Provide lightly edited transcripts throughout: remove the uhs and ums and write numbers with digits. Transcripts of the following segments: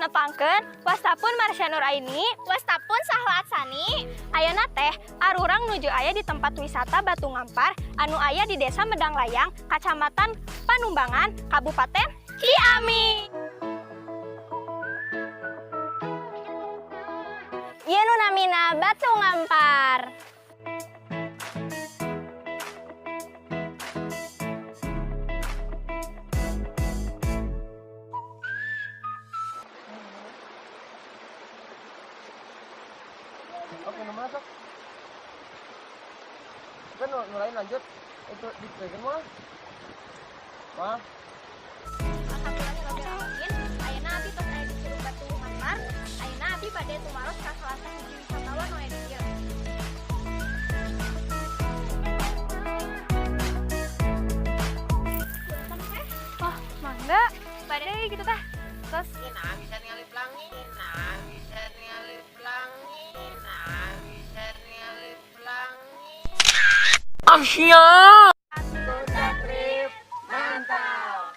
Nepangkeun wastapun Marsha Nuraini, Wastapun Sahla Atsani. Ayeuna teh arurang nuju aya di tempat wisata Batu Ngampar anu aya di Desa Medang Layang, Kacamatan Panumbangan, Kabupaten Ciamis. Ieu nu namina Batu Ngampar. Oke, nomor sok. Kan nu lain lanjut itu di mah. Wah. Alhamdulillahirabbil alamin. Ayeuna abi tos aya di Curug Batu Ngampar. Ayeuna abi bade tumaros ka salah sahiji wisatawan nu aya di dieu. Punten teh. Oh, mangga. Bade gitu tah. Tos. Nah, bisa ningali pelangi. Nah, bisa ningali pelangi. Nah, bisa ningali pelangi. Asia. Trip mantap.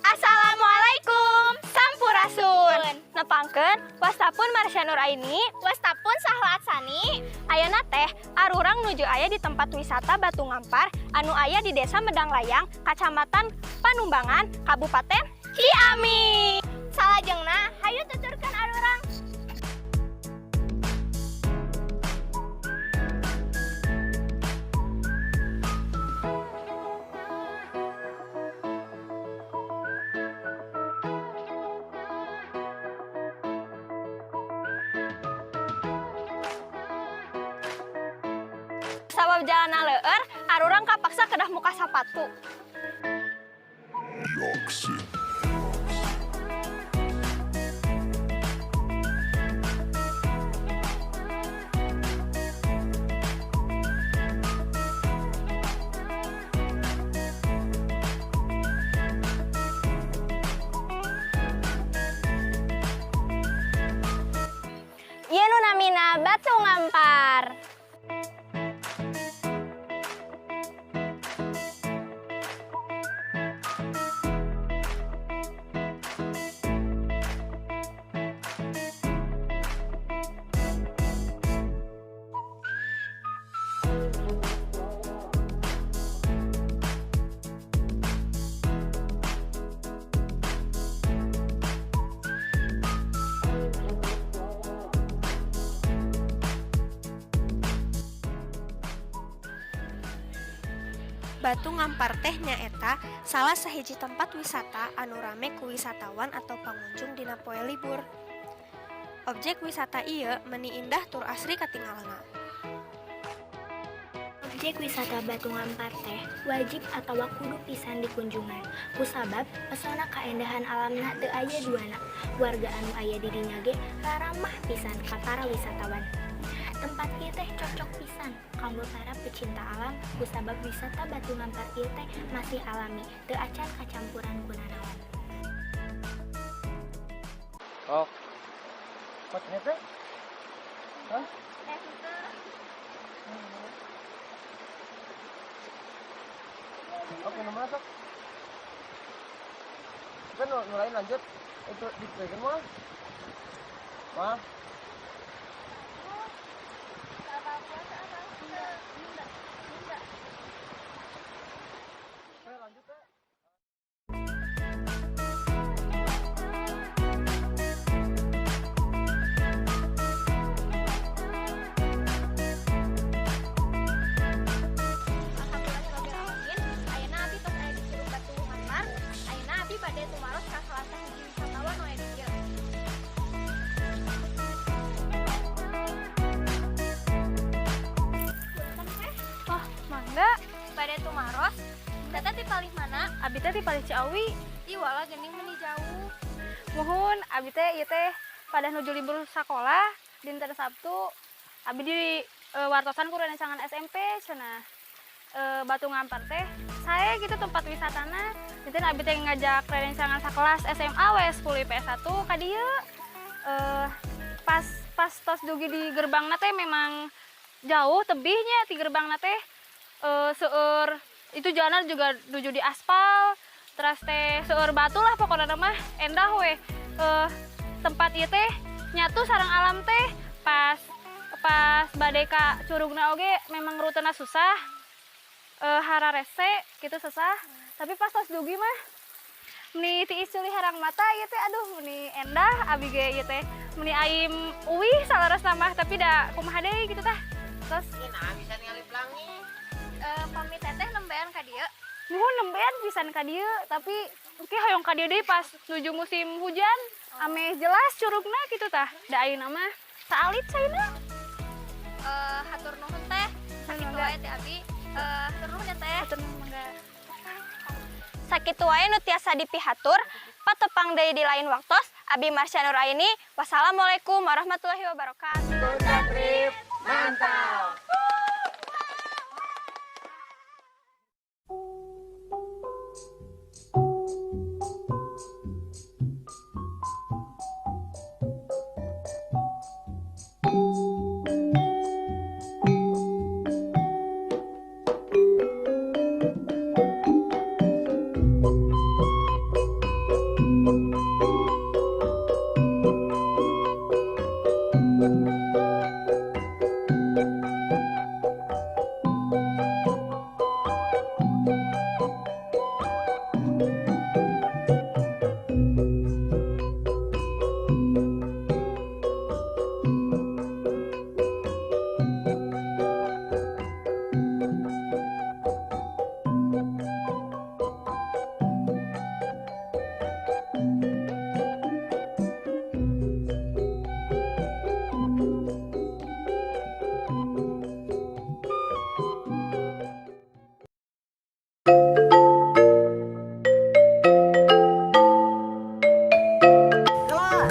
Assalamualaikum, Sampurasun. Nepangkeun wastapun Marsha Nuraini, Wastapun Sahla Atsani. Ayeuna teh arurang nuju aya di tempat wisata Batu Ngampar anu aya di Desa Medang Layang, Kacamatan Panumbangan, Kabupaten Ciamis. Salajengna hayu tuturkeun arurang. Sabab jalanna leueur, arurang kapaksa kedah muka sapatu. Ieu nu namina Batu Ngampar. Batu Ngampar teh nyaeta salah sahiji tempat wisata anu rame ku wisatawan atau pangunjung dina poe libur. Objek wisata ieu meuni indah tur asri katingalna. Objek wisata Batu Ngampar teh wajib atawa kudu pisan dikunjungan kusabab pesona kaendahan alamna teu aya duana. Warga anu aya di dinya ge raramah pisan ka para wisatawan. Tempat ieu teh cocok pisan kanggo para pecinta alam kusabab wisata Batu Ngampar ieu teh masih alami, teu acan kacampuran ku nanaon. Oh. Potnya teh? Hah? Oke, nomor sok. Kan nu lain lanjut itu di mah. Wah. Lanjut teh. Bade tumaros. Teteh ti palih mana? Abi teh ti palih Ciawi. Ih, walah, geuning meni jauh. Muhun, abi teh ieu teh pada nuju libur sakolah dinten Sabtu. Abi di wartosan ku rencangan SMP cenah. Batu Ngampar teh saya gitu tempat wisatana. Dinten abi teh ngajak rencangan sakelas SMA we 10 IPS 1 ka dieu. Pas pas tos dugi di gerbangna teh memang jauh tebihnya ti gerbangna teh, seueur itu jalan juga nuju di aspal, terus teh seueur batu lah, pokoknya mah endah we. Tempat ieu teh nyatu sareng alam teh. Pas pas bade ka curugna oge memang rutena susah, hararese gitu, susah, tapi pas tos dugi mah meni tiis ceuli herang mata ieu teh. Aduh, meni endah. Abi ge ieu teh meni aim uwih saleresna mah, tapi da kumaha deui gitu tah. Terus Nah, bisa ningali pelangi. Pami teteh nembean ka dieu? Muhun, nembean pisan ka dieu, tapi oke hoyong ka dieu deui pas nuju musim hujan, ameh jelas curugna gitu tah. Da ayeuna mah saalit caina. Hatur nuhun, Teh. Sakitu wae teh abi. Hatur nuhun ya, Teh. Hatur nuhun, mangga. Sakitu wae nu tiasa dipihatur, patepang deui di lain waktos. Abi Marsya Nuraini. Wassalamualaikum warahmatullahi wabarakatuh. Sunda Trip mantap.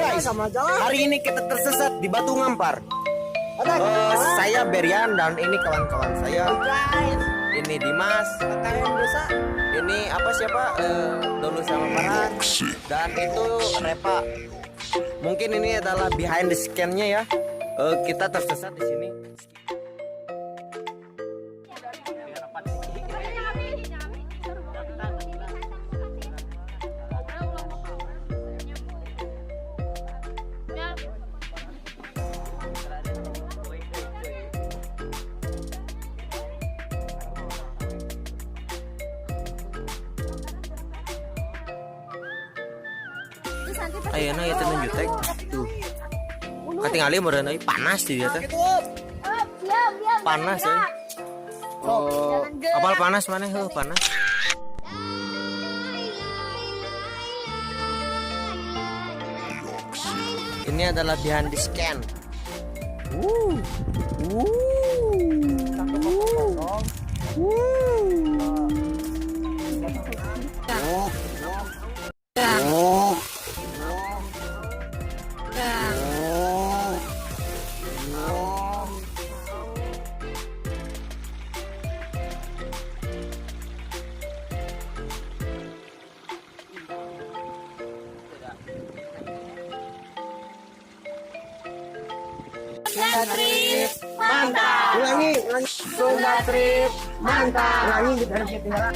Guys, hari ini kita tersesat di Batu Ngampar. Saya Berian dan ini kawan-kawan saya. Ini Dimas, ini apa siapa? Dolu sama Farhan dan itu Repa. Mungkin ini adalah behind the scene-nya ya. Kita tersesat di sini. Ayeuna ieu teh nu jutek tuh. Katingali meureun euy, panas di dieu teh. Panas ya. Oh, apal panas maneh heuh panas. Ini adalah behind the scene. Wuh. Wuh. Wuh. Oh. Oh. Oh. Oh. Sunda Trip mantap. Ulangi, ulangi. Sunda Trip mantap. Ulangi, kita harus ketinggalan.